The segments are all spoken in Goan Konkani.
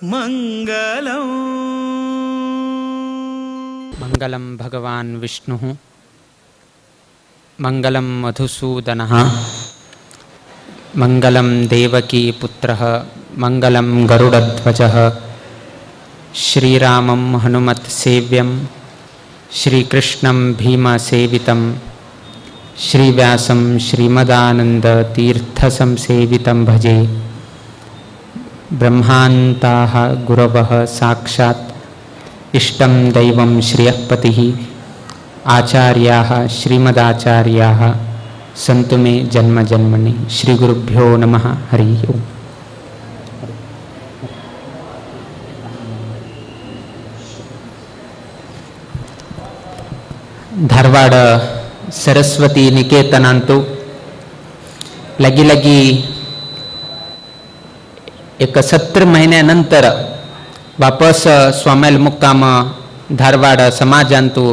मंगलम। मंगलम भगवान विष्णुः मंगलम मधुसूदनः मंगलम देवकी पुत्रः मंगलम गरुडध्वजः श्रीरामं हनुमत्सेव्यं श्रीकृष्णं भीमसेवितं श्रीव्यासं श्रीमदानन्दतीर्थसंसेवितं भजे। ब्रह्मान्ताः गुरवः साक्षात् इष्टं दैवं श्रियःपतिः आचार्याः श्रीमदाचार्याः सन्तु मे जन्म जन्मनि। श्रीगुरुभ्यो नमः। हरि ओम्। धारवाड सरस्वती निकेतनांतु लगी लगी एक 70 महिन्यानंतर वापस स्वामेल मुक्काम धारवाड समाजांतु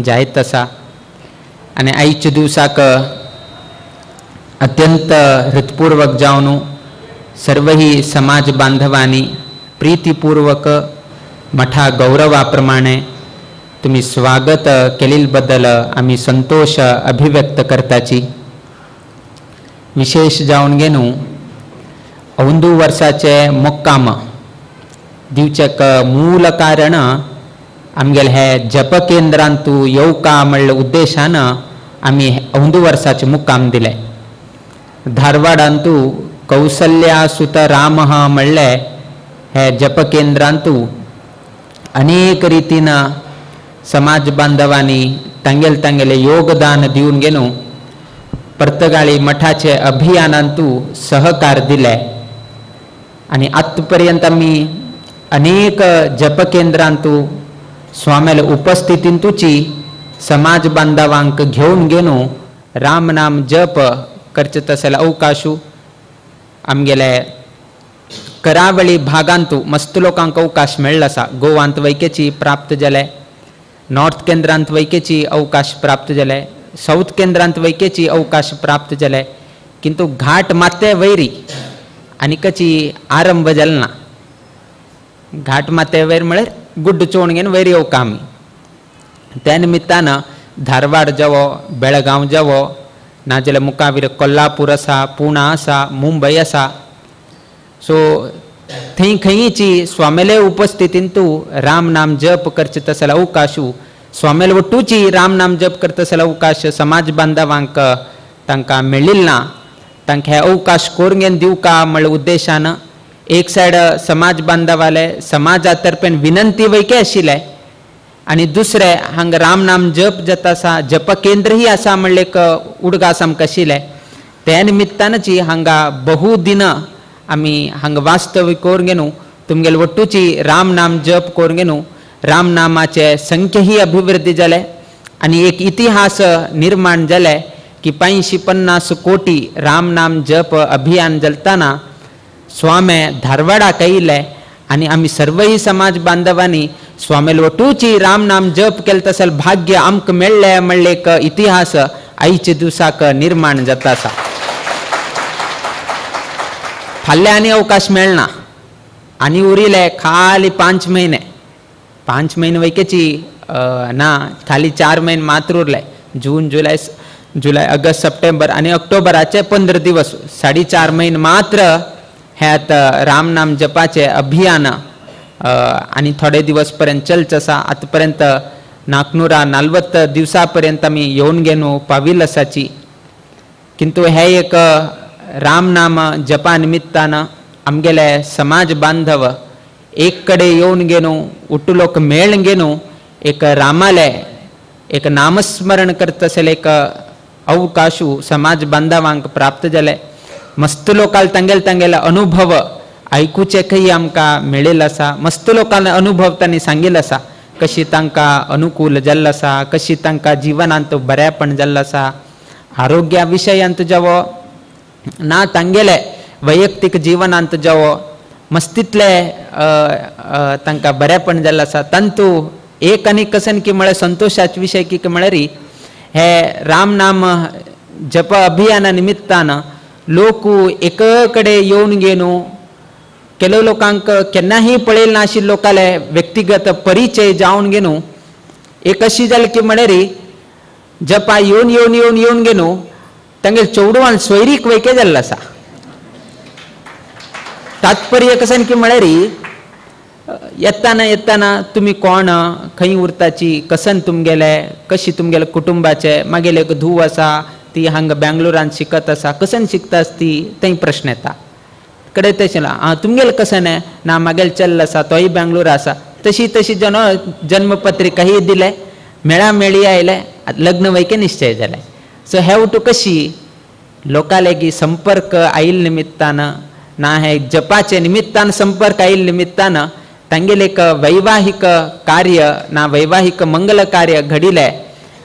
जायत आसा आनी आयच्या दिवसाक अत्यंत हृत्पूर्वक जावन सर्वही समाज बांधवांनी प्रीतिपूर्वक मठा गौरवा प्रमाणे तुम्ही स्वागत केलेबद्दल आमी संतोष अभिव्यक्त करताची। विशेष जावन घेनु अंदू वर्साचे मुक्काम दिवचेक मूल कारण आमगेले हे जप केंद्रांतु येवका म्हणले उद्देशान आमी अंदू वर्साचे मुक्काम दिले। धारवाडांतु कौसल्यासुत रामः म्हणले हे जप केंद्रांतु अनेक रीतीन समाज बांधवांनी तांगेले तांगेले योगदान दिवन घेनु पर्तगाळी मठाचे अभियानांतु सहकार दिले आनी आतापर्यंत आमी अनेक जप केंद्रांतु स्वाम्याले उपस्थितींतुची समाज बांधवांक घेवन घेनु राम नाम जप करचे तसले अवकाशू आमगेले करावळी भागांतु मस्त लोकांक अवकाश मेळ्ळो आसा। गोवांत वैकेची प्राप्त जाले, नॉर्थ केंद्रांत वैकेची अवकाश प्राप्त जाले, साऊथ केंद्रांत वैकेची अवकाश प्राप्त जाले, किंतु घाट माते वैरी आनी कची आरंभ जाल ना। घाट माते वैर म्हळ्यार गुड्ड चोवन घेवन वैर येवका आमी। त्या निमित्तान धारवाड जावो, बेळगांव जावो, नाजाल्यार मुखावीर कोल्हापूर आसा, पुणा आसा, मुंबय आसा, सो थंय खंयची स्वामेले उपस्थितींतु राम नाम जप करचे तसले अवकाशू स्वामेल वट्टूची राम नाम जप करता तसले अवकाश समाज बांधवांक तांकां मेळिल्लो ना। तांकां हे अवकाश करून घेवन दिवका म्हळ्या उद्देशान एक सायड समाज बांधवाले समाजा तर्फेन विनंती वैके आशिल्ले आनी दुसरें हांगा राम नाम जप जाता आसा, जप केंद्रही आसा म्हणलें एक उडगास आमकां आशिल्लें। त्या निमित्तानच हांगा बहुदिन आमी हांगा वास्तव्य करून घेनु तुमगेले वट्टूची राम नाम जप करून घेनु राम नामाचे संख्यही अभिवृद्धी जाले आनी एक इतिहास निर्माण जाले की 550 कोटी राम नाम जप अभियान चलताना स्वामे धारवाडाक आयिल्ले आनी आमी सर्वही समाज बांधवांनी स्वामेल वट्टूची राम नाम जप केलें तसलें भाग्य आमकां मेळ्ळें म्हणलें एक इतिहास आयच्या दिवसाक निर्माण जाता आसा। फाल्यां आनी अवकाश मेळना आनी उरिल्ले खाली 5 महिने, 5 महिने वैकेची ना, खाली 4 महिने मात्र उरले। जून, जुलय, जुलय, ऑगस्ट, सप्टेंबर आनी ऑक्टोबराचे 15 दिवस, 4.5 महिने मात्र हे आतां राम नाम जपाचे अभियान आनी थोडे दिवस पर्यंत चलचें आसा। आतां पर्यंत 440 दिवसा पर्यंत आमी येवन घेनु पाविल्ल आसाची, किंतु हे एक राम नाम जपा निमित्तान आमगेले समाज बांधव एक कडेन येवन घेनु उट्टू लोक मेळून घेनु एक रामाले एक नामस्मरण करता आसले एक अवकाशू समाज बांधवांक प्राप्त जाले। मस्त लोकांक तांगेले तांगेले अनुभव आयकुचे खंय आमकां मेळिल्लो आसा, मस्त लोकांक अनुभव तांणी सांगिल्लो आसा कशी तांकां अनुकूल जाल्लो आसा, कशी तांकां जिवनांत बरेपण जाल्लो आसा, आरोग्या विशयांत जावो ना तांगेले वैयक्तीक जिवनांत जावो मस्तीतले तांकां बरेपण जाल्लें आसा। तांतू एक आनी कसन की म्हळ्यार संतोशाचे विशय की म्हळ्यार हे राम नाम जप अभियाना निमित्तान लोक एक कडेन येवन घेवन ಕೆಲವು लोकांक केन्नाही पळयल नाशिल्ले लोकांले व्यक्तिगत परिचय जावन घेवन एक अशी जाली की म्हळ्यार जपा येवन येवन येवन येवन घेवन तांगेले चेडवान सोयरीक वैके जाल्लो आसा. तात्पर्य कशें की म्हळ्यार येताना येताना तुमी कोण, खंय उरताची, कसन तुमगेले, कशी तुमगेले कुटुंबाचे, मागेले एक धूव आसा ती हांगा बेंगलोरान शिकत आसा, कसन शिकता ती, थंय प्रश्न येता. कडे तशें आं तुमगेले कसन ना मागेले चल्ल आसा तोय बेंगलोर आसा, तशी तशी जन जन्मपत्रिकाय दिले, मेळा मेळी आयले, लग्न वैके निश्चय जाले. सो हे वटू कशी लोकां संपर्क आयिल्ले निमित्तान ना हे जपाचे निमित्तान संपर्क आयिल्ले निमित्तान तांगेले एक वैवाहिक कार्य ना वैवाहिक मंगल कार्य घडिले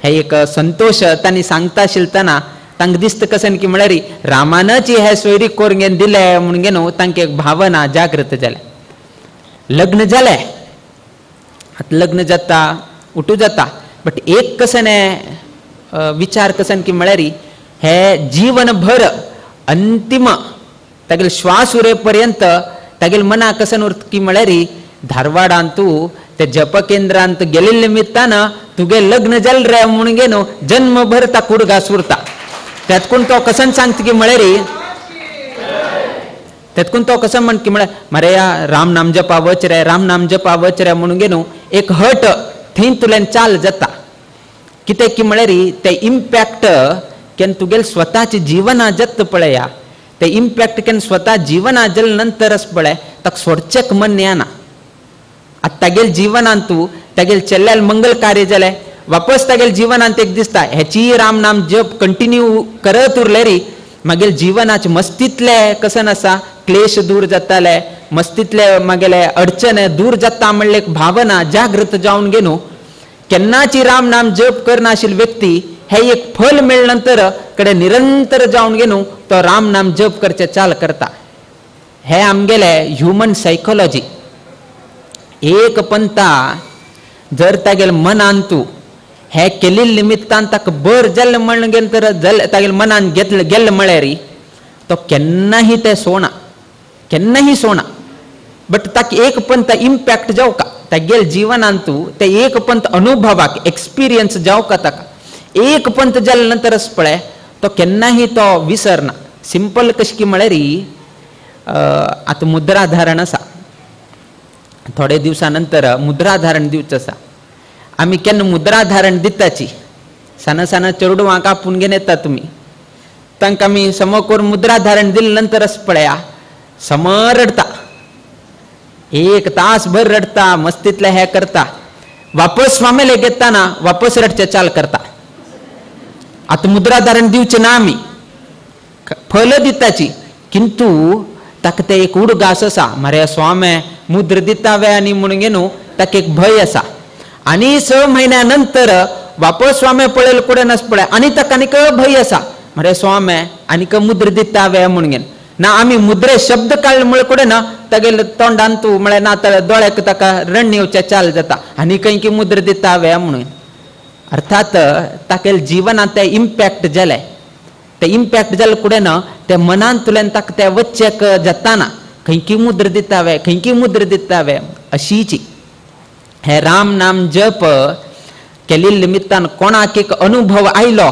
हे एक संतोष तांणी सांगता शिलतना तांकां दिसता कशें की म्हळ्यार रामानच हे सोयरी करून घेवन दिले म्हणून न्हू तांकां एक भावना जागृत जाले. लग्न जालें, आतां लग्न जाता उठू जाता, बट एक कशें विचार कशें की म्हळ्यार हे जीवनभर अंतिम तागेले श्वास उरे पर्यंत तागेले मना कशें उरता की म्हळ्यार धारवाडांत तूं ते जप केंद्रांत गेल्ले निमित्तान तुगे लग्न जालें रे म्हणून गे न्हू जन्मभर ताका उडगास उरता. त्यातकून तो कसन सांगता की म्हळ्यार त्यातकून तो कसं म्हण की म्हळ्यार मरे या राम नाम जपा वच रे, राम नाम जपा वच रे म्हणून गे न्हू एक हट थंय तुल्यान चाल जाता. कित्याक की म्हळ्यार ते इम्पॅक्ट केन्ना तुगेले स्वताचे जिवना जत पळया, ते इम्पॅक्ट केन्ना स्वता जिवना जल नंतरच पळय ताका सोडचेक मन येना. आतां तागेले जिवनांत तूं तागेले चेल्ल्याल मंगल कार्य जालें, वापस तागेले जिवनांत एक दिसता हेची राम नाम जप कंटिन्यू करत उरले री मागीर जिवनाचे मस्तींतले कसन आसा क्लेश दूर जाताले, मस्तींतले मागेले अडचण दूर जाता म्हणले एक भावना जागृत जावन घेवन केन्नाची राम नाम जप करनाशिल्ली व्यक्ती हे एक फल मेळ्ळे नंतर कडे निरंतर जावन घेवन तो राम नाम जप करचे चाल करता. हे आमगेले ह्युमन सायकोलॉजी. एक पंथा जर तागेले मनान तूं हे केल्ले निमित्तान ताका बर जालें म्हणून गेले तर तागेले मनान घेतले गेल्ले म्हळ्यार तो केन्नाही ते सोना, केन्नाही सोना. बट ताका एक पंथ इम्पॅक्ट जावका तागेले जिवनान तूं ते एक पंथ अनुभवाक एक्सपिरियन्स जावका ताका एक पंथ जाले नंतरच पळय तो केन्नाही तो विसरना. सिंपल कशें की म्हळ्यार आतां मुद्राधारण आसा, थोडे दिवसा नंतर मुद्राधारण दिवचें आसा. आमी केन्ना मुद्राधारण दिताची सान सान चेडवांक आपोवन घेवन येता तुमी, तांकां आमी सम करून मुद्राधारण दिले नंतरच पळया सम रडता, एक तास भर रडता, मस्तीतले हे करता, वापस स्वामेले घेताना वापस रडचे चाल करता. आतां मुद्राधारण दिवचें ना आमी, फल दिताची, किंतु ताका ते एक उडगास आसा मरे स्वामे मुद्र दिता वे आनी म्हणून न्हू ताका एक भंय आसा. आनी 6 म्हयन्या नंतर वापस स्वामे पळयल कुडें नास पळय आनी ताका आनीक भंय आसा मरे स्वामे आनीक मुद्र दिता वे म्हणून ना आमी मुद्रे शब्द काडले म्हळ्यार कुडें ना तागेले तोंडान तूं म्हळ्यार ना दोळ्याक ताका रण येवचे चाल जाता आनी खंय की मुद्र दिता वे म्हणून. अर्थात तागेले जिवनांत ते इम्पॅक्ट जाले, ते इम्पॅक्ट जाले कुडें ना ते मनांतल्यान ताका ते वच्चेक जाताना खंयकी मुद्र दिता वे, खंयकी मुद्र दिता वे अशीची. हे राम नाम जप केल्ले निमित्तान कोणाक एक अनुभव आयलो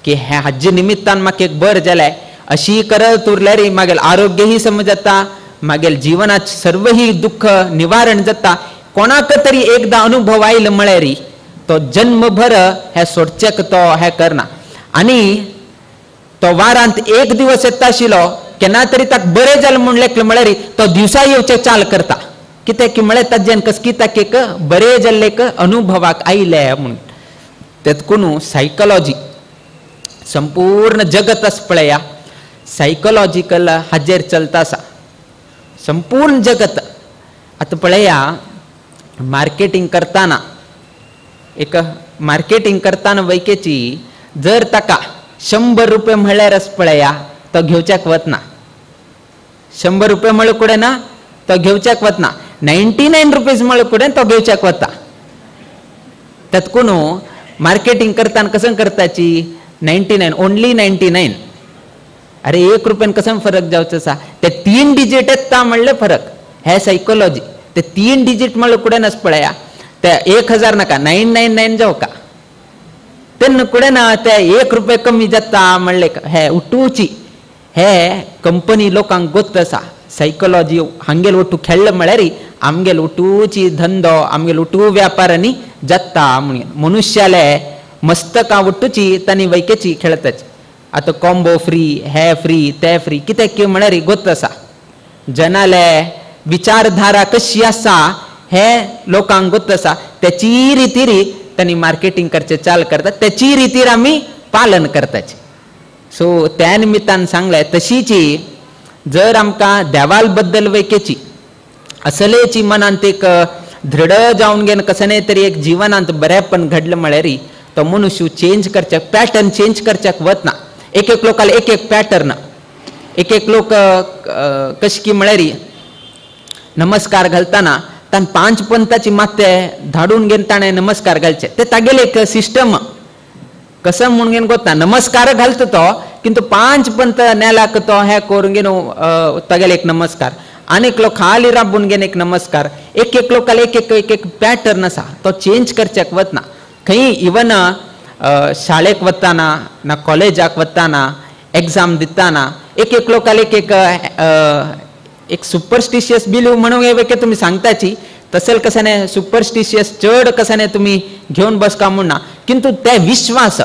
की हे हाजे निमित्तान म्हाका एक बरें जालें अशी करत उरल्यार मागीर आरोग्यही समज जाता, मागीर जिवनात सर्वही दुःख निवारण जाता. कोणाक तरी एकदां अनुभव आयलो म्हळ्यार तो जन्मभर हे सोडचेक तो हे करना. आनी तो वारांत एक दिवस येता आशिल्लो केन्ना तरी ताका बरें जालें म्हूण लेखलें म्हळ्यार तो दिवसा येवचे चाल करता. कित्याक की म्हळ्यार ताज्यान कसकी ताका एक बरें जाल्लें एक अनुभवाक आयलें म्हणून. तेतकून सायकोलॉजी संपूर्ण जगत पळया सायकोलॉजिकल हाजेर चलता आसा संपूर्ण जगत. आतां पळया मार्केटींग करतना एक मार्केटींग करतना वैकेची जर ताका 100 रुपये म्हळ्यारच पळया तो घेवच्याक वतना, 100 रुपये म्हळ्यार कुडें ना तो घेवच्याक वतना, 99 रुपीज म्हळ्यार कुडें तो घेवच्याक वता. तेतकून मार्केटींग करतना कसं करताची 99 ओनली 99. अरे 1 रुपयान कसं फरक जावचो आसा ते 3 डिजीट येता म्हणले फरक. हे सायकोलॉजी ते 3 डिजीट म्हणलं कुठे नस पळया ते 1000 नाका 999 जावं का तेन्ना कुठे ना ते 1 रुपये कमी जाता म्हणले हे उठूची. हे कंपनी लोकांक गोत आसा सायकोलॉजी हांगेल ओटू खेळ्ळें म्हळ्यार आमगेल उठूची धंदो आमगेल उठू व्यापारांनी जाता म्हणून मनुष्याले मस्तका उठूची तांणी वैकेची खेळताची. आतां कॉम्बो फ्री हे फ्री ते फ्री कित्याक की म्हळ्यार गोत आसा जनाले विचारधारा कशी आसा हे लोकांक गोत आसा त्याची रितीरी तांणी मार्केटिंग करचे चाल करतात त्याची रितीर आमी पालन करताची. सो त्या निमित्तान सांगलें तशीची जर आमकां देवाल बद्दल वैकेची असलेची मनांत एक दृढ जावन घेवन कसं तरी एक जिवनांत बरेपण घडलें म्हळ्यार तो मनुष्य चेंज करच्याक पॅटर्न चेंज करच्याक वतना. एक एक लोकांक एक एक पॅटर्न एक एक लोक कशी की म्हळ्यार नमस्कार घालतना ताण 5 पंथाची माते धाडून घेवन ताणें नमस्कार घालचे ते तागेले एक सिस्टम कसं म्हणून घेवन गोतना नमस्कार घालता तो किंतु 5 पंथ नेलाक तो हे करून घेवन तागेले एक नमस्कार आनी एकलो खाली राबून घेवन एक नमस्कार. एक एक लोकांक एक एक एक एक पॅटर्न आसा तो चेंज करच्याक वतना. खंय इवन शाळेक वतना ना कॉलेजाक वतना एग्जाम दिताना एक एक लोकांक एक एक एक सुपरस्टिशियस बिलीव म्हणून हे तुमी सांगताची तसेल कसाने सुपरस्टिशियस चड कसाने तुमी घेवन बसका म्हूण ना किंतु ते विश्वास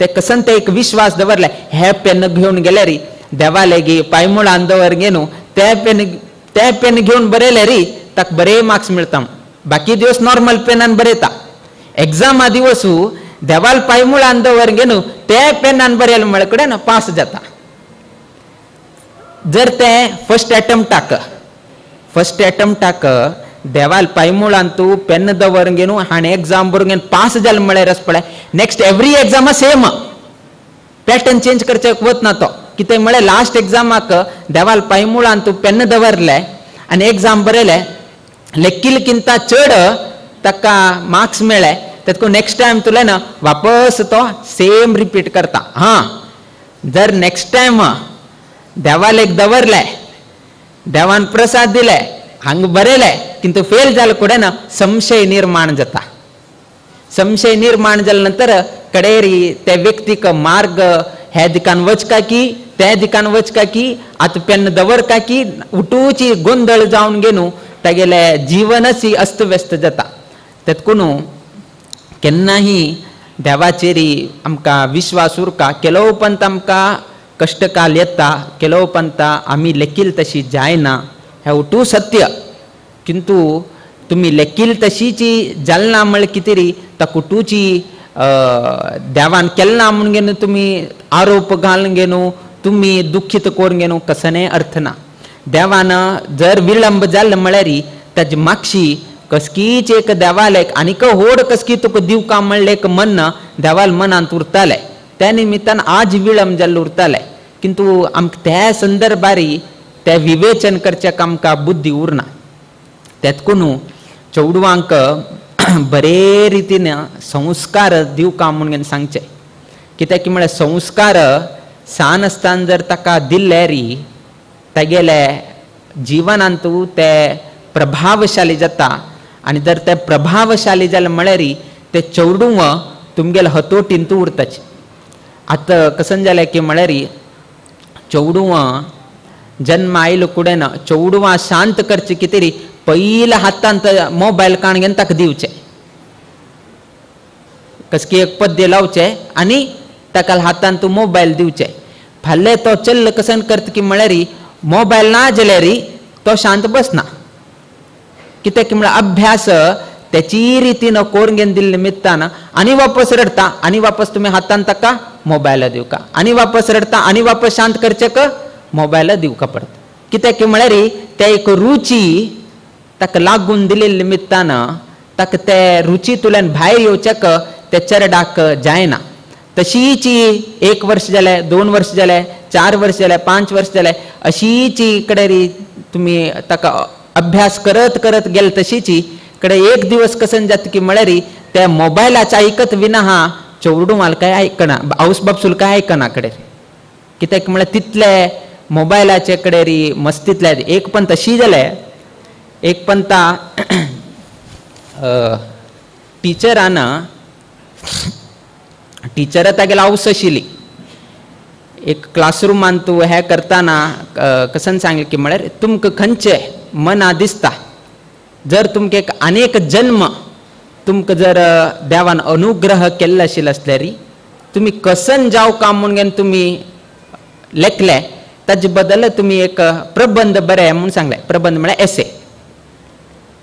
ते कसन ते एक विश्वास दवरले हे पेन घेवन गेल्यार देवाले गी पायमुळान दवर घेवन ते पेन घेवन बरयल्यार ताका बरे मार्क्स मेळटा. बाकी दिवस नॉर्मल पेनान बरयता एग्जामा दिवसू देवाल पायमुळान दवर घेवन ते पेनान बरयले म्हळ्या कडेन पास जाता. जर ते फर्स्ट अटेम्प्टाक देवाल पायमुळान तूं पेन दवर घेवन हाणें एग्जाम बरोवन घेवन पास जालें म्हळ्यार पळय next every exam same pattern change करचें वतना तो कितें म्हळ्यार लास्ट एग्जामाक देवाल पायमुळान तूं पेन दवरलें आनी एग्जाम बरयलें लेकील किंता चड ताका मार्क्स मेळ्ळे तेतको नेक्स्ट टायम तुलें ना वापस तो सेम रिपीट करता. हां जर नेक्स्ट टायम देवाल एक दवरलें देवान प्रसाद दिले हांगा बरयलें किंतु फेल जालें कडेन ना संशय निर्माण जाता. संशय निर्माण जाले नंतर कडेरी त्या व्यक्तीक मार्ग हे दिकान वचका की त्या दिकान वचका की आतां पेन दवर का की उठूची गोंदळ जावन घेवन तागेले जीवनच अस्तव्यस्त जाता. तेतकून केन्नाही देवाचेरी आमकां विश्वास उरका केलो पंत आमकां कश्टकाल येता केलो पंत आमी लेकील तशी जायना हें उठू सत्य किंतु तुमी लेकील तशीची जालना म्हळ्यार कितें री ता कुटूची देवान केलें ना म्हूण घेवन तुमी आरोप घालून घेवन तुमी दुखीत करून घेवन कसलें अर्थ ना. देवान जर विलंब जालो म्हळ्यार ताजी मागशी कसकीच एक देवालेक आनीक व्हड कसकी तुका दिवका म्हणलें एक मन देवाल मनांत उरतालें त्या निमित्तान आज विलंब जाल्लो उरतालें किंतु आमकां त्या संदर्भारी ते विवेचन करच्याक आमकां बुद्धी उरना. तेतकून चेडवांक बरे रितीन संस्कार दिवका म्हूण सांगचें कित्याक की म्हळ्यार संस्कार सान आसतना जर ताका दिल्ले री तागेले जिवनांतू ते प्रभावशाली जाता आनी जर ते प्रभावशाली जालें म्हळ्यार ते चेडूं तुमगेले हतोटींत उरताचें. आतां कशें जालें की म्हळ्यार चेडवां जन्म आयलो कडेन चेडवां शांत करचें कितें री पयल्या हातांत मोबायल काण घेवन ताका दिवचें कसकी एक पद्य लावचें आनी ताका हातांत तूं मोबायल दिवचें. फाल्यां तो चल्ल कसन करता की म्हळ्यार मोबायल ना जाल्यार तो शांत बसना कित्याक की म्हळ्यार अभ्यास त्याची रितीन करून घेवन दिल्ले निमित्तान आनी वापस रडटा आनी वापस तुमी हातान ताका मोबायल दिवका आनी वापस रडटा आनी वापस शांत करचें मोबायल दिवका पडटा. कित्याक की म्हळ्यार ते एक रुची ताका लागून दिल्ले निमित्तान ताका ते रुचींतल्यान भायर येवच्याक ते चेरडाक जायना. तशीच 1 वर्स जालें 2 वर्स जालें 4 वर्स जालें 5 वर्स जालें अशीच कडेन तुमी ताका अभ्यास करत करत गेले तशीच कडे एक दिवस कसन जाता की म्हळ्यार त्या मोबायलाच्या आयकत विना हा चेडूं माल काय आयकना आवस बापसूल काय आयकना कडे. कित्याक म्हळ्यार तितले मोबायलाचे कडेन मस्तीतले एक पण तशी जालें एक पंता टिचरान टिचर तागेले आवस आशिल्ली एक क्लासरुमान तूं हें करतना कसन सांगलें की म्हळ्यार तुमकां खंयचें मना दिसता जर तुमकां एक अनेक जन्म तुमकां जर देवान अनुग्रह केल्लो आशिल्लो आसल्यार तुमी कसन जावं काम म्हणून तुमी लेखले ताजे बदल तुमी एक प्रबंध बरें म्हूण सांगलें. प्रबंध म्हळ्यार एसे.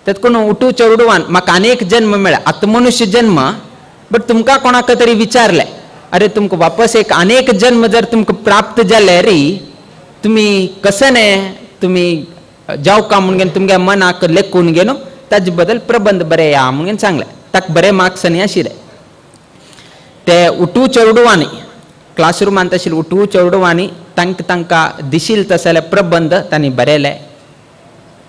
तेतून उठू चेडवान म्हाका अनेक जन्म मेळ्ळा आतां मनुष्य जन्म बट तुमकां कोणाक तरी विचारलें अरे तुमकां वापस एक अनेक जन्म जर तुमकां प्राप्त जाल्यार तुमी कसने तुमी जावं का म्हणून तुमगे मनाक लेखून घेवन ताजे बदल प्रबंध बरें या म्हणून सांगलें. ताका बरे मार्क्स न्ही आशिल्ले. ते उठू चेडवांनी क्लासरुमांत आशिल्ले उठू चेडवांनी तांकां तांकां दिशील तसले प्रबंध तांणी बरयले.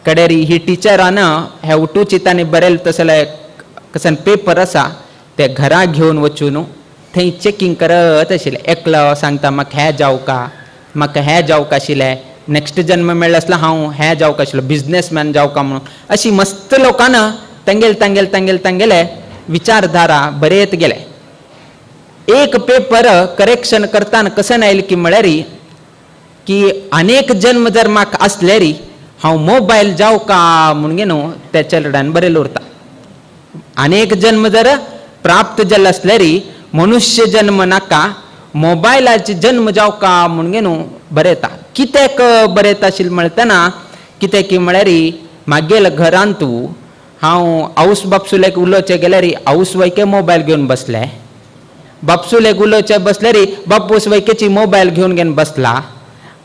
कडेरी ही टिचरान हे उठूची तांणी बरयले तसले कसन पेपर आसा ते घरा घेवन वचून थंय चॅकिंग करत आशिल्ले. एकलो सांगता म्हाका हें जावं का म्हाका हें जावं का आशिल्लें नेक्स्ट जन्म मेळ्ळो आसलो हांव हें जावं का आशिल्लो बिजनेसमॅन जावं का म्हणून अशी मस्त लोकांना तांगेले तांगेले तांगेले तांगेले विचारधारा बरयत गेले. एक पेपर करेक्शन करतना कसन आयलें की म्हळ्यार की अनेक जन्म जर म्हाका आसल्यार हांव मोबायल जावं का म्हणून न्हू त्या चेडवान बरयलें उरता. अनेक जन्म जर प्राप्त जाल्लो आसल्यार मनुष्य जन्म नाका मोबायलाचे जन्म जावं का म्हणून न्हू बरयता. कित्याक बरयता आशिल्लें म्हणटना कित्याक की म्हळ्यार मागेल घरांत हांव आवस बापसुलेक उलोवचें गेल्यार आवस वयके मोबायल घेवन बसले बापसुलेक उलोवचें बसल्यार बापूस वयकेची मोबायल घेवन घेवन बसला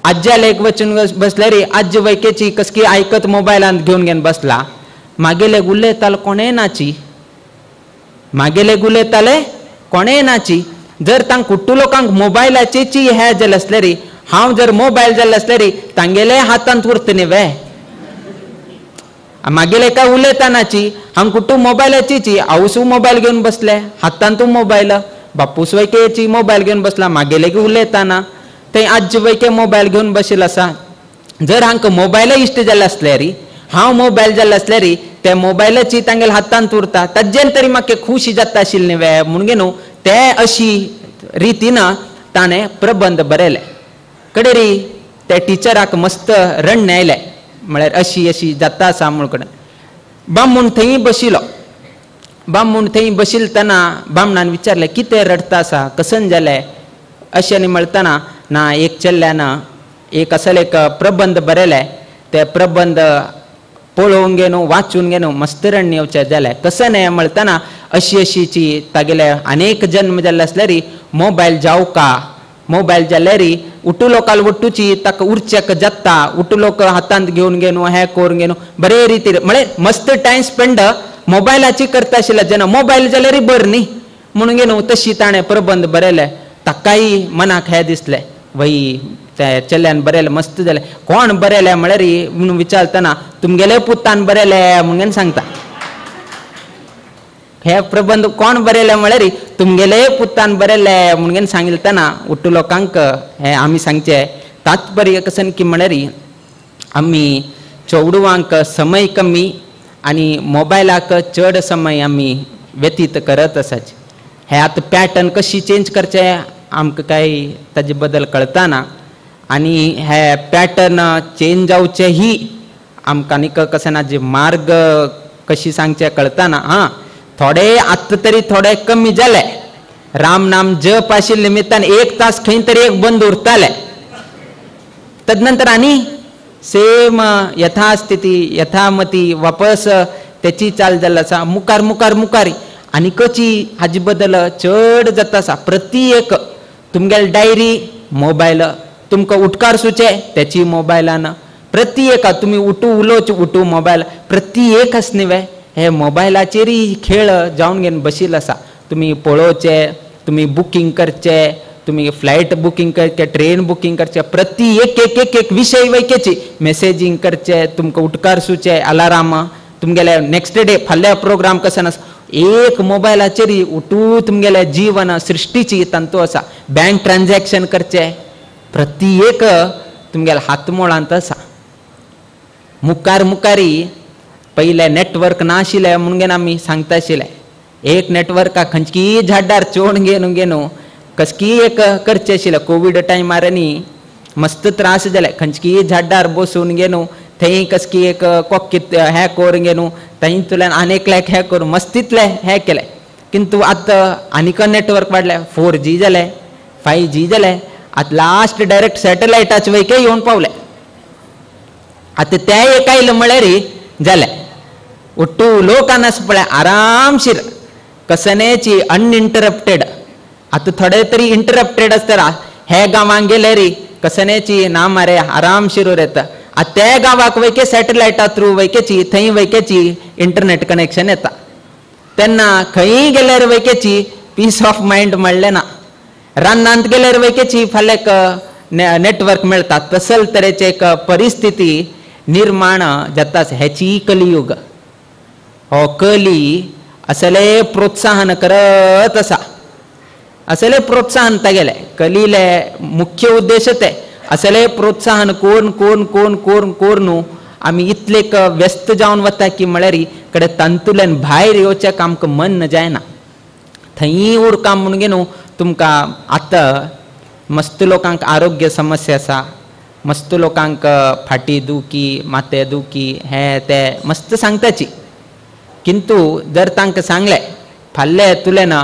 आज्यालेक वचून बसल्यार आज्ज वयकेची कसकी आयकत मोबायलांत घेवन घेवन बसला मागेले उलयताले कोणें नाची मागेले उलयताले कोणें नाची. जर तांकां कुट्टू लोकांक मोबायलाचेची हें जालें आसल्यार हांव जर मोबायल जालें आसल्यार तांगेले हातांत उरता न्ही वे मागेले काय उलयता नाची हांव कुट्टू मोबायलाचेची आवसूय मोबायल घेवन बसले हातांतू मोबायल बापूस वयकेची मोबायल घेवन बसला मागेले की उलयताना थंय आज्ज वयके मोबायल घेवन बशिल्लो आसा. जर हांकां मोबायल इश्ट जालें आसल्यार हांव मोबायल जालें आसल्यार ते मोबायलाची तांगेले हातांत उरता ताजेन तरी म्हाका खुशी जाता आशिल्ली न्ही वे म्हणून न्हू ते अशी रितीन ताणें प्रबंध बरयले. कडेरी त्या टिचराक मस्त रडणें आयलें म्हळ्यार अशी अशी जाता आसा म्हूण कडेन बामूण थंय बशिल्लो बामूण थंय बशिल्लो तेन्ना बामणान विचारलें कितें रडटा आसा कसन जालें अशें आनी म्हणटना ना एक चेडल्यान एक असले एक प्रबंध बरयले ते प्रबंध पळोवन घेवन वाचून घेवन मस्त रडणें येवचें जालें कशें न्हय म्हणटना अशी अशीची तागेले अनेक जन्म जाल्ले आसल्यार मोबायल जावं का मोबायल जाल्यार उठू लोकाल वट्टूची ताका उरचेक जाता उठू लोक हातांत घेवन घेवन हें करून घेवन बरे रितीर म्हळ्यार मस्त टायम स्पेंड मोबायलाची करता आशिल्ले जेन्ना मोबायल जाल्यार बरें न्ही म्हणून घेवन तशी ताणें प्रबंध बरयले. ताकाय मनाक हें दिसलें वय त्या चेडल्यान बरयलें मस्त जालें कोण बरयलें म्हळ्यार म्हणून विचारतना तुमगेले पुतान बरयलें म्हणून सांगता हे प्रबंध कोण बरयले म्हळ्यार तुमगेले पुतान बरयले म्हणून सांगितना उठू लोकांक हें आमी सांगचें तात्पर्य कसन की म्हळ्यार आमी चेडवांक समय कमी आनी मोबायलाक चड समय आमी व्यतीत करत आसाच. हे आतां पॅटर्न कशी चेंज करचें आमकां कांय ताजे बद्दल कळतना आनी हे पॅटर्न चेंज जावचें ही आमकां आनीक कशें ना जे मार्ग कशी सांगचें कळतना हां थोडे आतां तरी थोडे कमी जाले. राम नाम जप आशिल्ले निमित्तान एक तास खंय तरी एक बंद उरताले तदनंतर आनी सेम यथास्थिती यथामती वापस तेची चाल जाल्ली आसा मुखार मुखार मुखार आनी कची हाजे बद्दल चड जाता आसा. प्रति एक तुमगेले डायरी मोबायल तुमकां उठकार सुचे तेची मोबायलान प्रति एका तुमी उठू उलोवचे उठू मोबायल प्रति एक आसा न्ही वे हे मोबायलाचेरय खेळ जावन घेवन बशिल्लो आसा. तुमी पळोवचे तुमी बुकींग करचे तुमी फ्लायट बुकींग करचे ट्रेन बुकींग करचे प्रति एक एक एक एक विशय वैकेची मेसेजींग करचे तुमकां उठकार सुचे अलाराम तुमगेले नेक्स्ट डे फाल्यां प्रोग्राम कशें आसा एक मोबायलाचेर उठू तुमगेले जीवन सृश्टीची तंतू आसा. बँक ट्रान्जॅक्शन करचे प्रति एक तुमगेल्या हातमोळांत आसा. मुखार मुखारी पयलें नेटवर्क नाशिल्लें म्हणून आमी सांगता आशिल्ले एक नेटवर्का खंयचीय झाडार चोण घेवन घेवन कसकीय एक करचें आशिल्लें. कोवीड टायमार न्ही मस्त त्रास जाले, खंयचीय झाडार बसून घेवन थंय कसकी एक कोक्कीत हें करून घेवन थंयतल्यान आनी एकल्याक हें करून मस्तीतलें हें केलें. किंतु आतां आनीक नेटवर्क वाडलें, 4G जालें, 5G जालें, आतां लास्ट डायरेक्ट सॅटलायटाचे वयके येवन पावले. आतां तें एक आयलें म्हळ्यार जालें ಒಟ್ಟು लोकांना पळय आरामशीर कसनेची अनइंटरप्टेड. आतां थोडे तरी इंटरप्टेड आसता, हे गांवांक गेले री कसनेची ना मारे आरामशीर येता. आतां त्या गांवाक वयके सॅटलायटा थ्रू वयकेची थंय वयकेची इंटरनेट कनेक्शन येता. तेन्ना खंय गेल्यार वयकेची पीस ऑफ मायंड म्हणलें ना. रानांत गेल्यार वयकेची फाल्यां एक नेटवर्क मेळटा. तसल तरेचे एक परिस्थिती निर्माण जाता. हेची कलियुग हो कली असले प्रोत्साहन करत आसा, असले प्रोत्साहन तागेले कलीले मुख्य उद्देश ते असले प्रोत्साहन कोण कोण कोण कोण कोण आमी इतले व्यस्त जावन वता की म्हळ्यार कडे तांतुल्यान भायर येवचें आमकां मन जायना. थंय उरका म्हणून न्हू तुमकां आतां मस्त लोकांक आरोग्य समस्या आसा, मस्त लोकांक फाटी दुखी माथे दुखी हें तें मस्त सांगताची. किंतु जर तांकां सांगलें फाल्लें तुलें ना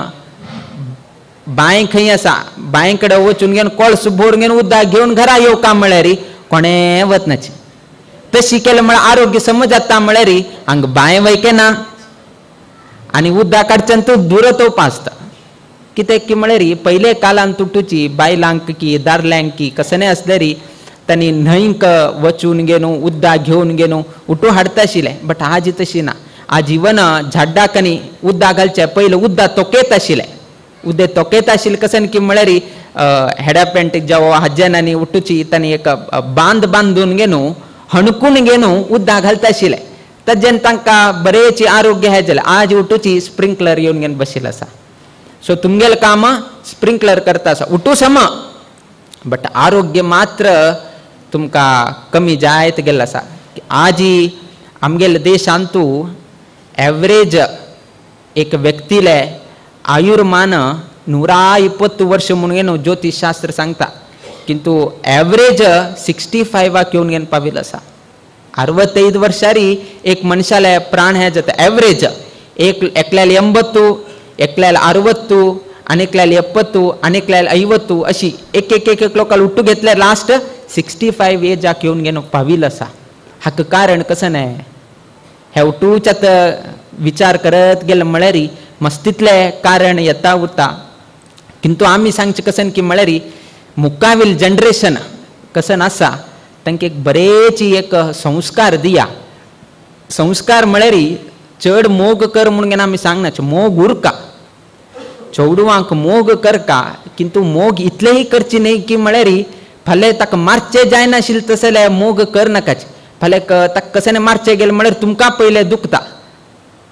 बांय खंय आसा बांय कडेन वचून घेवन कळस भरून घेवन उदक घेवन घरा येवका म्हळ्यार कोणें वचनाची. तशी केलें म्हळ्यार आरोग्य समज जाता म्हळ्यार हांगा बांय वयके ना आनी उदक काडच्यान तूं दुरत वचपा आसता. कित्याक की म्हळ्यार पयले कालान तुटुची बायलांक की दादल्यांक की कसलें आसल्यार तांणी न्हंयक वचून घेवन उदक घेवन घेवन उठू हाडटा आशिल्लें. बट आज तशी ना. आजीवन झाडाक आनी उदक घालचें पयलें उदक तोखेत आशिल्लें. उदक तोखेत आशिल्लें कशें की म्हळ्यार हेड्या पेंटीक जावं हाज्यान उठुची तांणी एक बांद बांदून घेवन हणकून घेवन उदक घालता आशिल्लें. ताजेन तांकां बरेंच आरोग्य हें जालें. आज उठुची स्प्रिंकलर येवन घेवन बशिल्लें आसा. सो तुमगेलें काम स्प्रिंकलर करता आसा उठू सम, बट आरोग्य मात्र तुमकां कमी जायत गेल्लें आसा. आजी आमगेले देशांतू एवरेज एक व्यक्तीले आयुर्मान 120 वर्ष म्हणून ज्योतिषशास्त्र सांगता, किंतु एवरेज 65 येवन घेवन पाविल्लो आसा. 65 वर्सारी एक मनशाले प्राण हे जाता एवरेज. एक एकल्याले 80, एकल्याले 60, आनी एकल्याले 70, आनी एकल्याले 50 अशी एक एक एक लोकांक उठू घेतल्यार लास्ट 65 एजाक येवन घेवन पाविल्लो आसा. हाका कारण कशें न्हय हे उठूच आतां विचार करत गेले म्हळ्यार मस्तीतलें कारण येता उरता. किंतु आमी सांगचें कशें की म्हळ्यार मुखावेल जनरेशन कशें आसा तांकां एक बरेच एक संस्कार दिया. संस्कार म्हळ्यार चड मोग कर म्हणून आमी सांगना, मोग उरका चेडवांक मोग करका, किंतु मोग इतलेंय करची न्हय की म्हळ्यार फाल्यां ताका मारचें जायनाशिल्लें तसलें मोग कर नाकाच. फाल्यां ताका कशें मारचें गेलें म्हळ्यार तुमकां पयलें दुखता.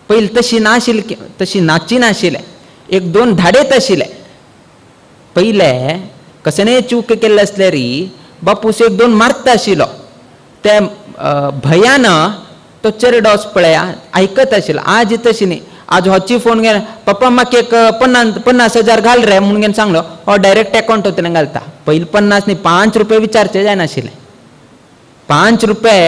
पयलीं तशी नाशिल्ली, तशी नाची नाशिल्लें, एक दोन धाडेत आशिल्लें. पयलें कसलेंय चूक केल्लें आसल्यार बापूस एक दोन मारता आशिल्लो, ते भयान तो चेरडोस पळया आयकत आशिल्लो. आज तशी न्ही. आज होची फोन घेवन पप्पा म्हाका एक 50,000 घाल रे म्हणून घेवन सांगलो, हो डायरेक्ट अकावंट वतल्यान घालता. पयलीं 50 न्ही 5 रुपये विचारचे जायनाशिल्ले. 5 रुपये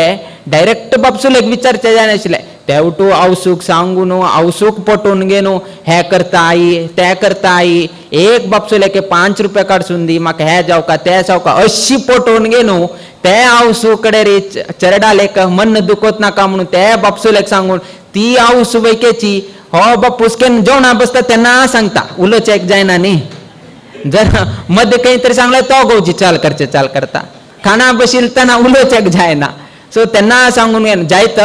डायरेक्ट बापसूलेक विचारचे जायनाशिल्ले. ते उठू आवसूक सांगून आवसूक पटोवन घेवन हें करता आई तें करता आई, एक बापसूलेक 5 रुपये काडसून दी म्हाका हें जावका तें जावका अशी पटोवन घेवन ते आवसू कडेन रे चेरडालेक मन दुखोत नाका म्हणून ते बापसूलेक सांगून ती आवसू वयकेची हो बापूस केन्ना जेवणा बसता तेन्ना सांगता उलोवचें जायना न्ही. जर मदें खंय तरी सांगलें तो गोवची चाल करचें चाल करता, खाणा बशिल्लें तेन्ना उलोवचें जायना. सो तेन्ना सांगून घेवन जायत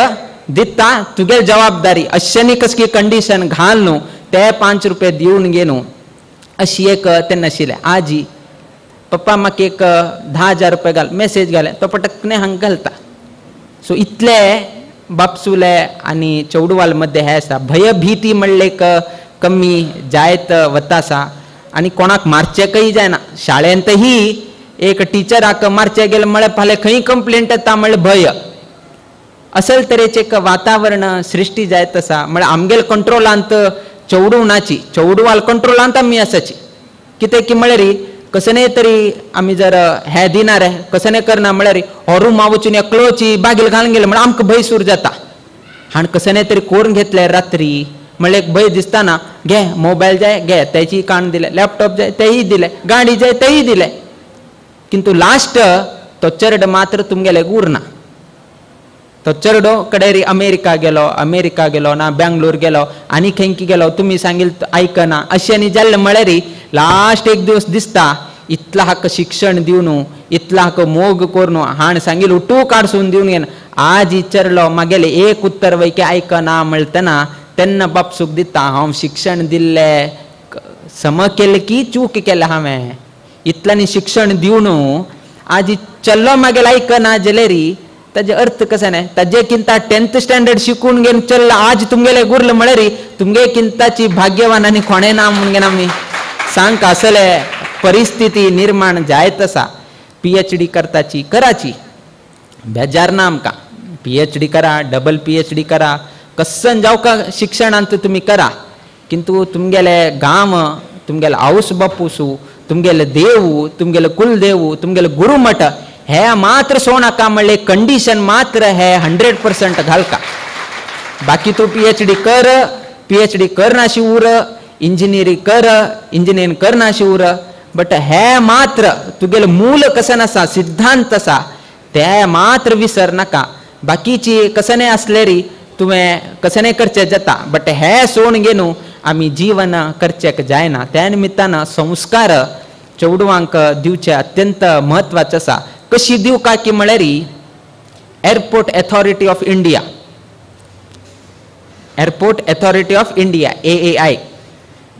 दिता तुगे जबाबदारी अशें न्ही कसली कंडिशन घाल न्हू ते 5 रुपये दिवन घे न्हू अशी एक तेन्ना आशिल्लें. आजी पप्पा म्हाका एक 10,000 रुपये घाल मेसेज घाले तो पटकने हांगा घालता. सो इतले बापसुले आनी चेडवाल मदें हें आसा भयभीती म्हणलें एक कमी जायत वता आसा आनी कोणाक मारचेकय जायना. शाळेंतही एक टिचराक मारचे गेले म्हळ्यार फाल्यां खंय कंप्लेंट येता म्हळ्यार भंय. असल तरेचें एक वातावरण सृश्टी जायत आसा. म्हळ्यार आमगेले कंट्रोलांत चेडूं नाची, चेडवाल कंट्रोलांत आमी आसाची. कितें की म्हळ्यार कसने तरी आमी जर हें दिना रे कसने करना म्हळ्यार हो रुमा वचून एकलोची बागेल घालून गेले म्हळ्यार आमकां भंय सुरू जाता. आनी कसने तरी करून घेतले रात्री म्हळ्यार एक भंय दिसतना घे मोबायल जाय घे तेची काण दिले, लॅपटॉप जाय तेय दिले, गाडी जाय तेय दिले, किंतु लास्ट तो चेरडो मात्र तुमगेले उरना. तो चेरडो कडेरी अमेरिका गेलो, अमेरिका गेलो ना बेंगलोर गेलो आनी खंयकी गेलो, तुमी सांगील आयकना अशें आनी जाल्लें म्हळ्यार लास्ट एक दिवस दिसता इतला हाका शिक्षण दिवन इतला हाका मोग करून हाण सांगील उठू काडसून दिवन घेवन आज चेरलो मागेले एक उत्तर वैके आयकना म्हणटना तेन्ना बापसूक दिता हांव शिक्षण दिल्लें सम केलें की चूक केलें हांवें, इतल्यानी शिक्षण दिवन आज चल्लो मागेले आयकना जाल्यार ताजे अर्थ कशें न्ही. ताजे किंता 10th standard शिकून घेवन चल्ला आज तुमगेले गुरले म्हळ्यार तुमगे किंताची भाग्यवान आनी कोणें ना म्हणून घेवन आमी सांग असले परिस्थिती निर्माण जायत आसा. PhD करताची कराची बेजार ना आमकां, PhD करा, डबल PhD करा, कसन जावका शिक्षणांत तुमी करा, किंतु तुमगेले गांव तुमगेले आवस बापूसू तुमगेले देव तुमगेले कुलदेव तुमगेले गुरुमठ हे मात्र सोनाका म्हणले कंडिशन मात्र हे 100% घालका. बाकी तूं PhD कर, PhD करनाशी उर, इंजिनियरींग कर, इंजिनियरींग करनाशी उर, बट हे मात्र तुगेले मूल कसन आसा सिद्धांत आसा ते मात्र विसर नाका. बाकीची कसने आसलेरी तुवें कसने करचें जाता, बट हे सोण घेवन आमी जीवन करचें जायना. त्या निमित्तान संस्कार चेडवांक दिवचे अत्यंत म्हत्वाचें आसा. कशी दिवका की म्हळ्यार airport authority of India, airport authority of India AAI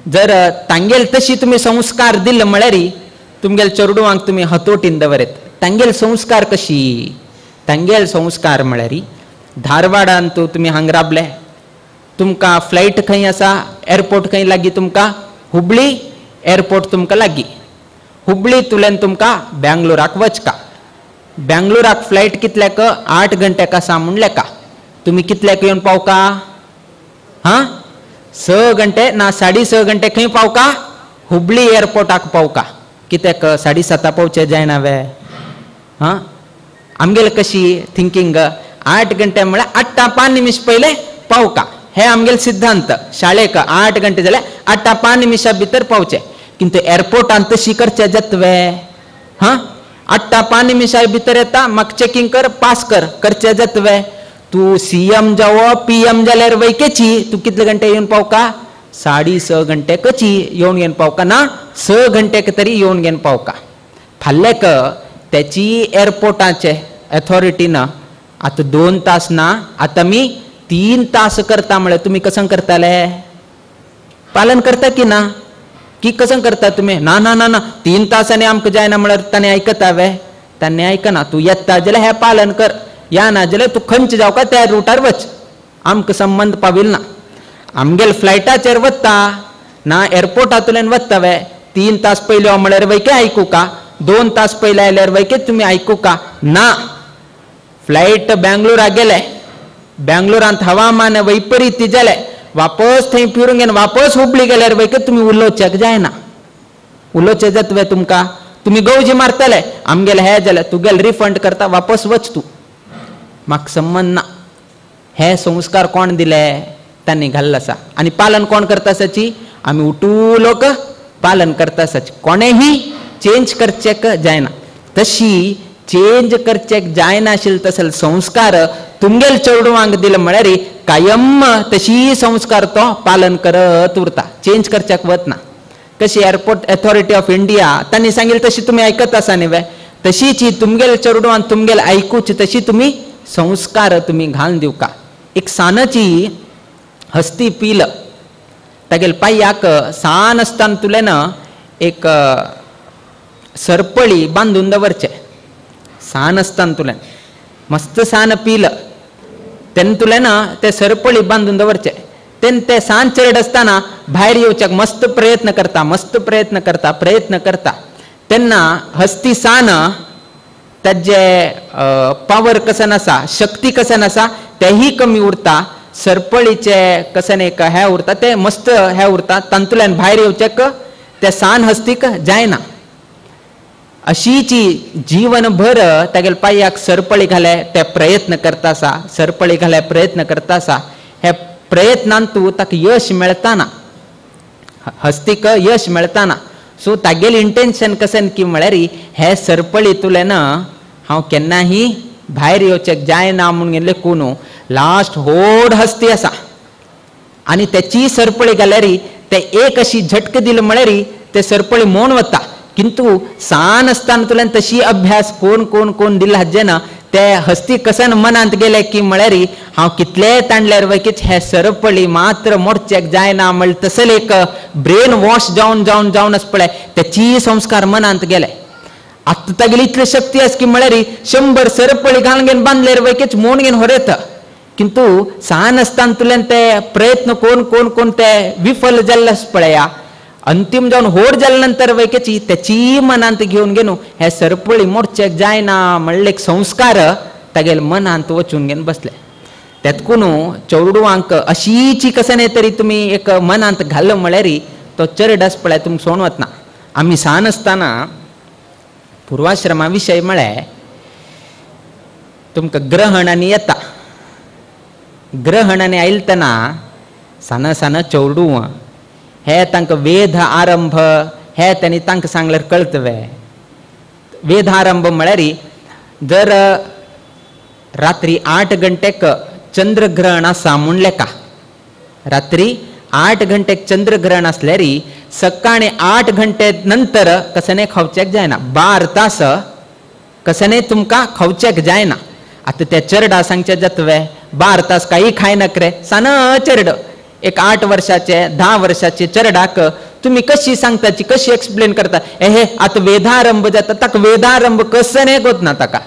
जर तांगेल तशी तुमी संस्कार दिले म्हळ्यार तुमगेल चेडवांक तुमी हतोटीन दवरत. तांगेल संस्कार कशी, तांगेल संस्कार म्हळ्यार धारवाडांत तुमी हांगा राबले तुमकां फ्लायट खंय आसा, एअरपोर्ट खंय लागीं तुमकां, हुबळी एअरपोर्ट तुमकां लागीं, हुबळी तुल्यान तुमकां बेंगलोराक वचका, बेंगलोराक फ्लायट कितल्याक 8 घंट्याक आसा म्हूण लेका, तुमी कितल्याक येवन पावका, हां 6 घंटे ना 6.5 घंटे खंय पावका, हुबळी एअरपोर्टाक पावका. कित्याक 7:30 पावचे जायना वे, हां आमगेले कशी थिंकींग 8 घंटे म्हळ्यार 8:05 पयले पावका, हे आमगेले सिद्धांत. शाळेक 8 घंटे जाल्यार 8:05 भितर पावचे, किंतु एअरपोर्टान तशी करचे जातवे, हां 8:05 भितर येता म्हाका चॅकिंग कर पास कर करचे जातवे. तूं CM जावो PM जाल्यार वैकेची तूं कितले घंटे येवन पावका, 6.5 घंटे कची येवन घेवन पावका ना 6 घंटेक तरी येवन घेवन पावका. फाल्याक तेची एअरपोर्टाचे अथॉरिटीन आतां 2 तास ना आतां आमी 3 तास करता म्हळ्यार तुमी कसं करताले, पालन करता की ना, की कसं करता तुमी, ना ना ना ना 3 तासांनी आमकां जायना म्हळ्यार ताणें आयकता वे, ताणें आयकना. तूं येता जाल्यार हें पालन कर, या ना जाल्यार तूं खंयचे जावका त्या रुटार वच, आमकां संबंद पाविल ना. आमगेले फ्लायटाचेर वता ना एअरपोर्टांतल्यान वता वे, 3 तास पयले म्हळ्यार वैके आयकुका, 2 तास पयले आयल्यार वैके तुमी आयकुका ना. फ्लायट बेंगलोराक गेले, बेंगलोरांत हवामान वैपरीत्य जालें, वापस थंय फिरून घेवन वापस हुबळी गेल्यार वैके तुमी उलोवच्याक जायना, उलोवचें जातवे तुमकां, तुमी गवजी मारतले आमगेले हें जालें, तुगेले रिफंड करता वापस वच तूं, म्हाका संबंद ना. हे संस्कार कोण दिले, तांणी घाल्लो आसा. आनी पालन कोण करता आसाची, आमी उठू लोक पालन करता आसाची, कोणेंही चेंज करचेक जायना. तशी चेंज करचेक जायना आशिल्ले तसले संस्कार तुमगेले चेडवांक दिले म्हळ्यार कायम तशी संस्कार तो पालन करत उरता, चेंज करच्याक वतना. कशी एअरपोर्ट अथॉरिटी ऑफ इंडिया तांणी सांगिल्लें तशी तुमी आयकत आसा न्ही वे, तशीच तुमगेले चेडवान तुमगेले आयकुची तशी तुमी संस्कार तुमी घालून दिवका. एक सानची हस्ती पील तागेले पांयाक सान आसतना तुल्यान एक सरपळी बांदून दवरचें, सान आसतना तुल्यान मस्त सान पील तेन्ना तुल्यान ते सरपळी बांदून दवरचें. तेन्ना ते सान चेड आसतना भायर येवच्याक मस्त प्रयत्न करता, मस्त प्रयत्न करता, प्रयत्न करता. तेन्ना हस्ती सान ताजे पावर कसन आसा, शक्ती कसन आसा तेही कमी उरता, सरपळीचे कसन एक हें उरता ते मस्त हें उरता, तातूंतल्यान भायर येवचेक ते सान हस्तीक जायना. अशीची जीवनभर तागेले पांयाक सरपळी घाले ते प्रयत्न करता आसा, सरपळी घाले प्रयत्न करता आसा, हे प्रयत्नांतू ताका यश मेळटा ना, हस्तीक यश मेळटा ना. सो तागेले इंटेन्शन कशें की म्हळ्यार हे सरपळींतल्यान हांव केन्नाही भायर येवचेक जायना म्हूण गेल्ले कोण लास्ट व्हड हस्ती आसा आनी तेची सरपळी घाल्यार ते एक अशी झटक दिली म्हळ्यार ते सरपळी मोन वता. किंतु सान आसतना तुल्यान तशी अभ्यास कोण कोण कोण दिला हाजें ना ते हस्ती कसन मनांत गेले की म्हळ्यार हांव कितलेय तांडल्यार वयकीच हे सरपळी मात्र मोडचेक जायना म्हळ्यार तसले एक ब्रेन वॉश जावन जावन जावन आस पळय तेची संस्कार मनांत गेले. आतां तागेली इतली शक्ती आस की म्हळ्यार 100 सरपळी घालून घेवन बांदल्यार वयकीच मोड घेवन होरेता. किंतु सान आसतना तुल्यान ते प्रयत्न कोण कोण कोण ते विफल जाल्ले आस पळया, अंतीम जावन होड जाले नंतर वयकेची तेची मनांत घेवन घेवन हे सरपळी मोडचेक जायना म्हणले एक संस्कार तागेले मनांत वचून घेवन बसले. तेतकून चेडवांक अशीची कशें न्ही तरी तुमी एक मनांत घाल म्हळ्यार तो चरड आस पळय तुमकां सोडून वतना. आमी सान आसतना पुर्वाश्रमा विशय म्हळ्यार तुमकां ग्रहण आनी येता, ग्रहण आनी आयलतना सान सान चेडवां हे तांकां वेद आरंभ हे तांणी तांकां सांगल्यार कळटवे. वेद आरंभ म्हळ्यार जर रात्री 8 घंटेक चंद्रग्रहण आसा म्हूण लेखा, रात्री 8 घंटेक चंद्रग्रहण आसल्यार सकाळी 8 घंटे नंतर कशें खावच्याक जायना, 12 तास कशें तुमकां खावच्याक जायना. आतां त्या चरडा सांगचे जातवे 12 तास काही खायनाक रे, सान चरड एक 8 वर्षाचे 10 वर्षाचे चरडाक तुम्ही कशी सांगताची कशी एक्सप्लेन करता, हे आतां वेदारंभ जाता ताका वेदारंभ कसं न्ही गोतना ताका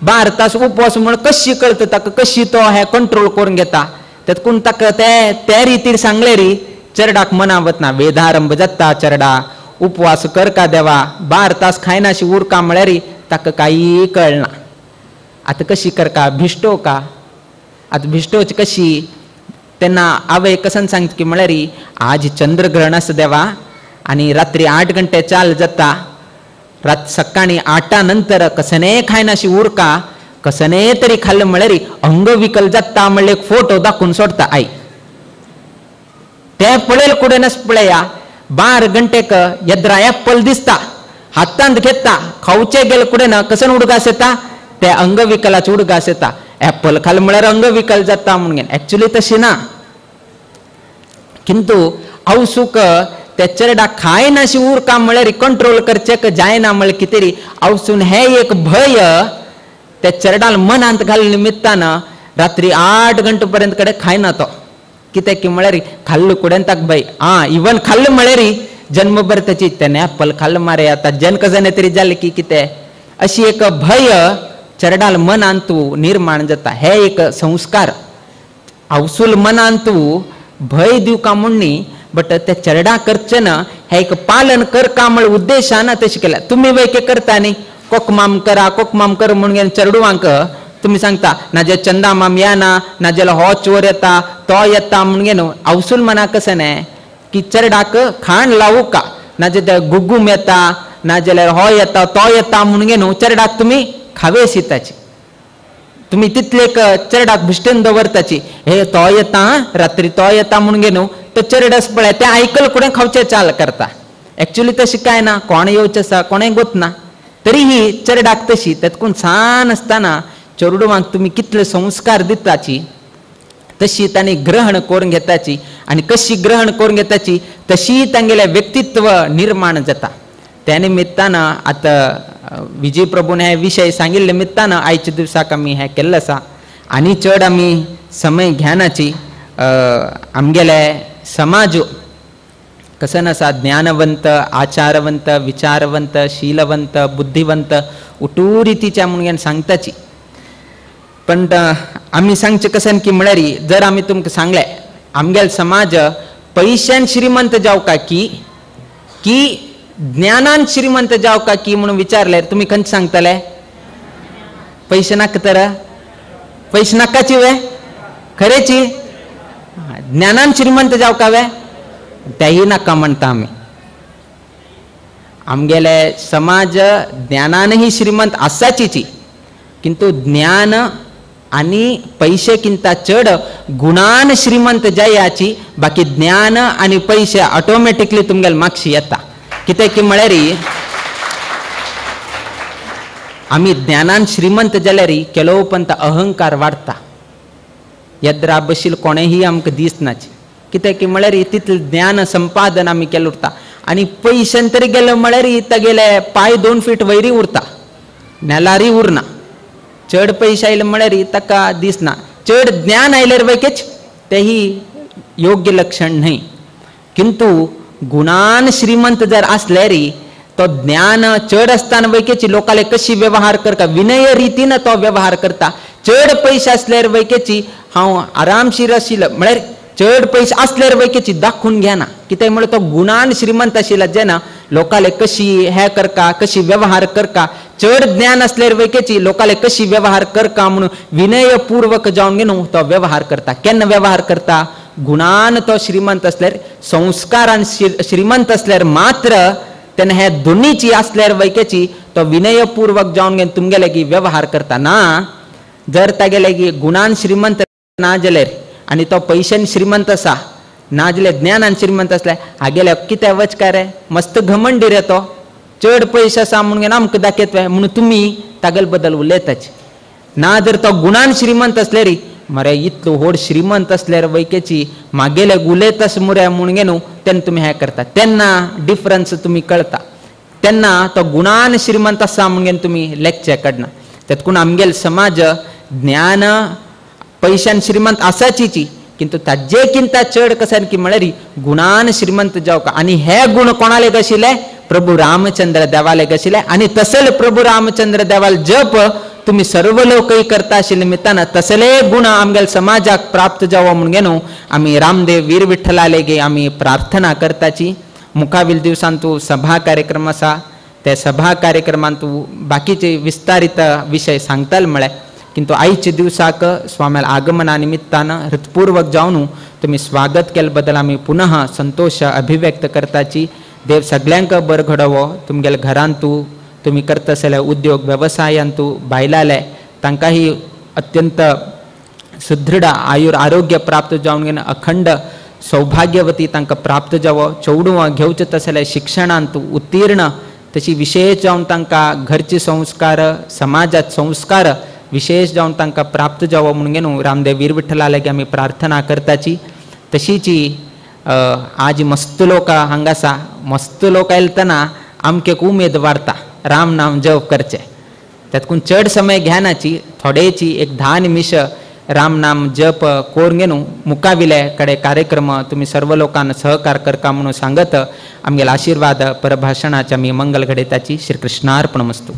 12 तास उपवास म्हूण कशी कळटा ताका, कशी तो हे कंट्रोल करून घेता. तेतकून ताका ते ते रितीर सांगले री चरडाक मना वतना वेदारंभ जाता चरडा उपवास कर का देवा 12 तास खायनाशी उरका म्हळ्यार ताका कांय कळना. आतां कशी करका भिश्टो का, आतां भिश्टोची कशी तेन्ना आवय कसन सांगता की म्हळ्यार आज चंद्रग्रहण आसा देवा आनी रात्री 8 घंटे चाल जाता, रात सकाळी 8 नंतर कसने खायनाशी उरका, कसने तरी खाल्लें म्हळ्यार अंगविकल जाता म्हणल्यार एक फोटो दाखोवन सोडता आई. ते पळयल कुडेनच पळया 12 घंटेक येद्रा एप्पल दिसता हातांत घेता खावचे गेले कुडेन कसन उडगास येता ते अंगविकलाचे उडगास येता, एप्पल खाल म्हळ्यार अंगविकल जाता म्हणून. एक्चुअली तशी ना, किंतु आवसूक त्या चरडा खायनाशी उरका म्हळ्यार कंट्रोल करचेक जायना म्हळ्यार कितें तरी आवसून हे एक भंय त्या चरडाल मनांत घाल निमित्तान रात्री 8 घंटे पर्यंत कडे खायना तो, कित्याक की म्हळ्यार खाल्ल कुडेन ताका भंय. आं इवन खाल्ल म्हळ्यार जन्मभर त्याची तेणे एप्पल खाल्ल मारे आतां जन कजन तरी जालें की कितें अशी एक भंय चरडाल मनांतू निर्माण जाता. हे एक संस्कार आवसूल मनांतू भंय दिवका म्हूण न्ही, बट ते चरडा करचे ना हे एक पालन करका म्हळ उद्देशान तशें केलें. तुमी वैके करता न्ही कोकमाम करा कोकमाम कर म्हणून चेडवांक तुमी सांगता ना जे चंदा माम येना ना जाल्यार हो चोर येता तो येता म्हणून न्हू. आवसूल मनाक कशें न्ही की चरडाक खाण लावू का ना जे गुगूम येता ना जाल्यार हो येता तो येता म्हणून न्हू चरडाक तुमी खावेस येताची, तुमी तितले चरडाक भिश्टेन दवरताची, हे तो येता रात्री तो येता म्हणून न्हू तो चरडस पळय ते आयकल कुडें खावचें चाल करता. एक्चुअली तशें कांय ना, कोण येवचें आसा कोणें गोतना, तरीही चरडाक तशी. तेतकून सान आसतना चेडवांक तुमी कितले संस्कार दिताची तशी तांणी ग्रहण करून घेताची आनी कशी ग्रहण करून घेताची तशी तांगेलें व्यक्तित्व निर्माण जाता. त्या निमित्तान आतां विजय प्रभून हे विशय सांगिल्ले निमित्तान आयच्या दिवसाक आमी हें केल्लें आसा आनी चड आमी समय ज्ञानाची आमगेले समाज कसन आसा ज्ञानवंत आचारवंत विचारवंत शीलवंत बुद्धिवंत उटू रितीच्या म्हणून सांगताची. पण आमी सांगचें कशें की म्हळ्यार जर आमी तुमकां सांगलें आमगेलो समाज पयशान श्रीमंत जावका की की ज्ञानान श्रीमंत जावका की म्हणून विचारले तुमी खंयच सांगतले? पयशे नाका तर? पयशे नाकाची वे? खरेची? ज्ञानान श्रीमंत जावका वे? तेही नाका म्हणटा आमी. आमगेले समाज ज्ञानानही श्रीमंत आसाचीची, किंतु ज्ञान आनी पैशे किंता चड गुणान श्रीमंत जायाची. बाकी ज्ञान आनी पैशे ऑटोमॅटिकली तुमगेले मागशी येता. कित्याक की म्हळ्यार आमी ज्ञानान श्रीमंत जाल्यार केलो पंत अहंकार वाडटा. येद्रा बशील कोणेंही आमकां दिसनाची. कित्याक की म्हळ्यार तितलें ज्ञान संपादन आमी केलें उरता. आनी पयशान तरी गेले म्हळ्यार तागेले पांय 2 फीट वयरी उरता, नेलारी उरना. चड पयशे आयले म्हळ्यार ताका दिसना. चड ज्ञान आयल्यार वयकेच तेही योग्य लक्षण न्हय. किंतु गुणान श्रीमंत जर आसल्यार तो ज्ञान चड आसतना वयकेची लोकाले कशी व्यवहार करता, विनय रितीन तो व्यवहार करता. चड पयशे आसल्यार वयकेची हांव आरामशीर आशिल्लो म्हळ्यार चड पयशे आसल्यार वयकेची दाखोवन घेना. कित्याक म्हळ्यार तो गुणान श्रीमंत आशिल्लो जेन्ना लोकाले कशी हे करका, कशी व्यवहार करका. चड ज्ञान आसल्यार वयकेची लोकाले कशी व्यवहार करका म्हणून विनयपूर्वक जावन घेवन तो व्यवहार करता. केन्ना व्यवहार करता? गुणान तो श्रीमंत आसल्यार, संस्कारान श्रीमंत आसल्यार मात्र तेन्ना हे दोनीची आसल्यार वयकेची तो विनयपूर्वक जावन घेवन तुमगेले की व्यवहार करता. ना जर तागेले की गुणान श्रीमंत ना जाल्यार आनी तो पयशान श्रीमंत आसा, ना जाल्यार ज्ञानान श्रीमंत आसल्यार हागेले कितें वच काय रे, मस्त घमंडी रे तो, चड पयशे आसा म्हणून आमकां दाखयत म्हणून तुमी तागेले बद्दल उलयताच. ना जर तो गुणान श्रीमंत आसल्यार मरे इतलो व्हड श्रीमंत आसल्यार वयकेची मागेले उलयतास मुरे म्हणून न्हू तेन्ना तुमी हें करता. तेन्ना डिफरन्स तुमी कळटा. तेन्ना तो गुणान श्रीमंत आसा म्हणून तुमी लेखचे काडना. तेतकून आमगेले समाज ज्ञान पयशान श्रीमंत आसाचीची, किंतु ताजे किंता चड कशें की म्हळ्यार गुणान श्रीमंत जावका. आनी हे गुण कोणाले आशिल्ले? प्रभू रामचंद्र देवाले आशिल्ले. आनी तसले प्रभू रामचंद्र देवाल जप तुमी सर्व लोकय करता आशिल्ले निमित्तान तसले गुण आमगेले समाजाक प्राप्त जावो म्हणून न्हू आमी रामदेव वीर विठ्ठलाले गे आमी प्रार्थना करताची. मुखावील दिवसांतू सभा कार्यक्रम आसा, त्या सभा कार्यक्रमांतू बाकीचे विस्तारित विशय सांगताले म्हळ्यार, किंतु आयच्या दिवसाक स्वाम्याल आगमना निमित्तान हृत्पूर्वक जावन तुमी स्वागत केले बद्दल आमी पुनः संतोष अभिव्यक्त करताची. देव सगळ्यांक बरो घडोवो. तुमगेले घरांतू तुमी करता आसले उद्योग वेवसायांतू बायलाले तांकांय अत्यंत सुदृढ आयुर आरोग्य प्राप्त जावन घेवन अखंड सौभाग्यवती तांकां प्राप्त जावो. चेडवां घेवचें तसले शिक्षणांत उत्तीर्ण तशी विशेष जावन तांकां घरचे संस्कार, समाजात संस्कार विशेष जावन तांकां प्राप्त जावो म्हणून न्हू रामदेव वीर विठ्ठला लागीं आमी प्रार्थना करताची. तशीची आज मस्त लोक हांगा आसा. मस्त लोक आयतना आमकां एक उमेद वाडटा राम नाम जप करचें. तातूंत चड समय घेनाची, थोडेची एक 10 निमिश राम नाम जप कोरून घेवन मुखाविले कडेन कार्यक्रम तुमी सर्व लोकांना सहकार करका म्हणून सांगत आमगेले आशिर्वाद परभाषणाचे आमी मंगल घडयताची. श्री कृष्णार्पणमस्तु.